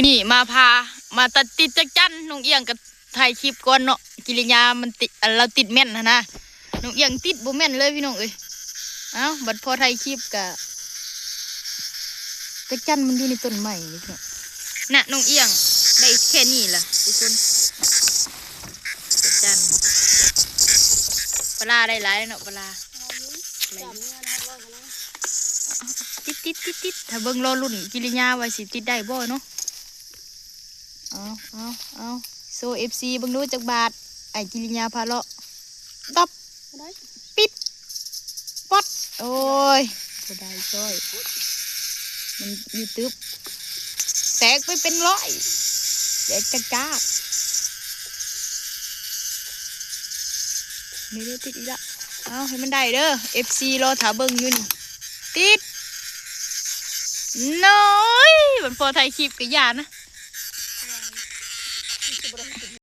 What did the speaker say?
ນີ້ມາພາ ມາຕັດຕິດຈັກຈັ່ນ ນ້ອງອຽງກໍຖ່າຍຄລິບກ່ອນເນາະ ກິລິຍາມັນຕິດ ອັນລາວຕິດແມ່ນຫັ້ນນະ ນ້ອງອຽງຕິດບໍ່ແມ່ນເລີຍພີ່ນ້ອງເອີຍ. ເອົ້າ ບັດພໍຖ່າຍຄລິບກະ ຈັກຈັ່ນມັນຢູ່ໃນຕົ້ນໄມ້ນີ້ເນາະ ນະ ນ້ອງອຽງໄດ້ແຄ່ນີ້ລະທຸກຄົນ ຈັກຈັ່ນ ປາລາໄດ້ຫຼາຍເນາະ ປາລາ ຕິດໆໆໆ ຖ້າເບິ່ງລໍລຸ້ນກິລິຍາວ່າຊິຕິດໄດ້ບໍ່ເນາະ. ເອົາ ເອົາ ເອົາ ໂຊເອັຟຊີເບິ່ງດູຈັກບາດ ອ້າຍກິລິຍາພາເລາະ ຕັບ ປິດ ປັດ ໂອ້ຍ ບໍ່ໄດ້ຊ້ອຍ ມັນຢູ່ຕຶບ ແຕກໄປເປັນຮ້ອຍ ແຕກກະຈາກ ນີ້ເດີ ຕິດອີກລະ ເອົາ ໃຫ້ມັນໄດ້ເດີ ເອັຟຊີລໍຖ້າເບິ່ງຢູ່ນີ້ ຕິດ ໂອ້ຍ ມັນພໍຖ່າຍຄລິບກະຢ່ານະ.